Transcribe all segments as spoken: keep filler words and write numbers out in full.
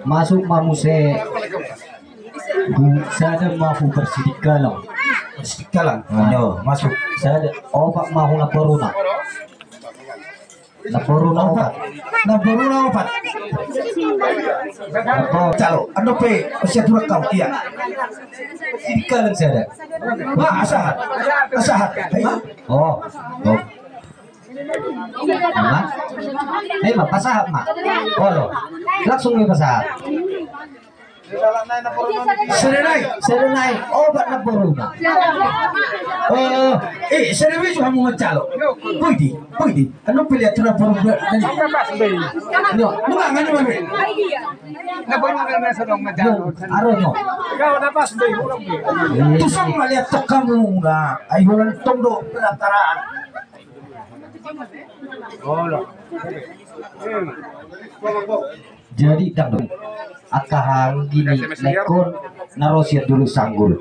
Masuk ma muse. Hu, sada ma hu parsidikalang. Sidikalang. Nah. Yo, masuk. Sada, opat ma hu namboruna. Namboruna opat. Namboruna opat. Namboru. Calo, ando pe, usia turun kau, iya. Sidikalang sada. Wah, asahat. Asahat. Hai. Oh. Oh. Ma? Eh, ma, pasahat, ma. Olo. Langsung ma pasahat. Sada nai. Sada nai. Opat namboruna. Oh, eh, sada nai hamu mancalo. Puji, puji. Anu pilih aturan baru. Yo, nunga ngani mami. Aro no. Tusang malihat tekamu na. Ayo lan tondo pendaftaran. Jadi, dang do. Angka hanggi ni laengkon na ro sian Dolok Sanggul.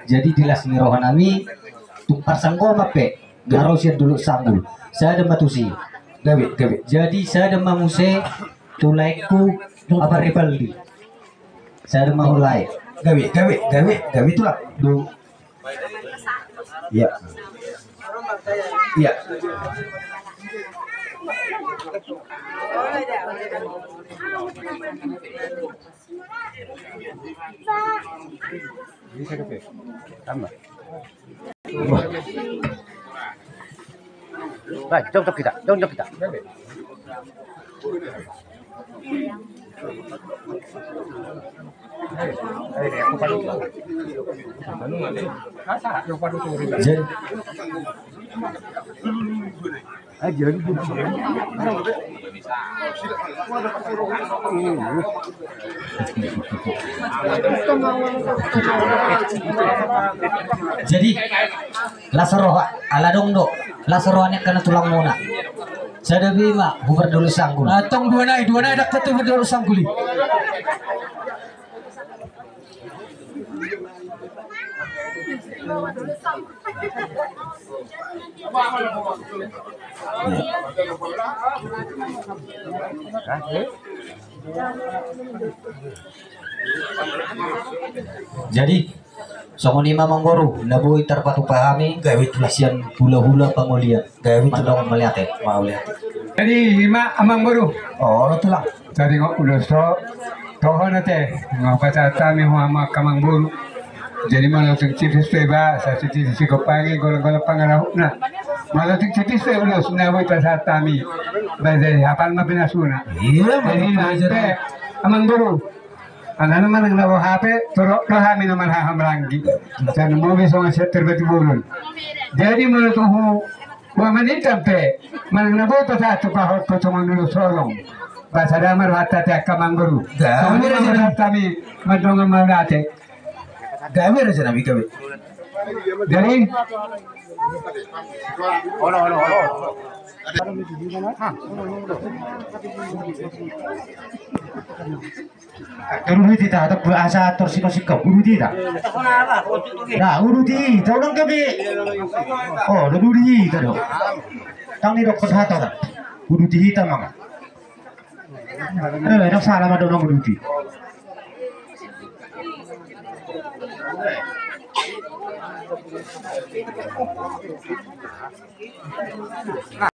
Jadi, di las ni roha nami, tung parsanggoman pe, na ro sian Dolok Sanggul. Sada ma tusi. Gabe, gabe. Jadi, sada ma muse, tu laengku, Amang Rivaldi. Sada ma hu lae. Gabe, gabe, gabe, gabe tulang. Dung. Iya. Iya. Bisa ke, tambah. Wah. Baik, jongkok kita, jongkok kita. Jadi, jadi, las roha, ala dong do, las roha ni angka na tulangmuna. Sada be ma, hu pardolok sanggul. Antong dua nai, dua nai dakka tu pardolok sanggul i. Jadi, songon i ma amangboru, na boi tarpatupa hami, gabe tulang, sian hulahula pangolian. Gabe tulang. Mandok mauliate. Mauliate. Jadi, i ma amangboru. Olo tulang. Jadi, nga ulos to, toho na te, nga pasahat hami ho ama angka amangboru. Jadi, molo tung tipis pe ba, sasi tipis i gopangi, golanggolang pangarahutna. Molo tung tipis pe ulos na boi pasahat hami. Ba, jadi hapal ma pinasuna. Iya, jadi, amangboru. Alana manang na boha pe, torop do hami na marhaha maranggi. Sai na molo be songon sian terba tu bolon. Jadi molo tung hu, hu manintan pe, manang na boi pasahat tu pahot pe songon ulos holong. Ba sada ma rohanta te angka amangboru. Songon i ma rohanta hami mandongan mauliate. Gabe raja nami gabe. Jadi. Olo, olo, olo. Uduti hita, asa tor singkop-singkop, uduti hita. Nah, uduti hita, unang gabe. Oh, uduti hita do. Ndang didok hata, uduti hita ma. Eh, ndang sala ma do manguduti.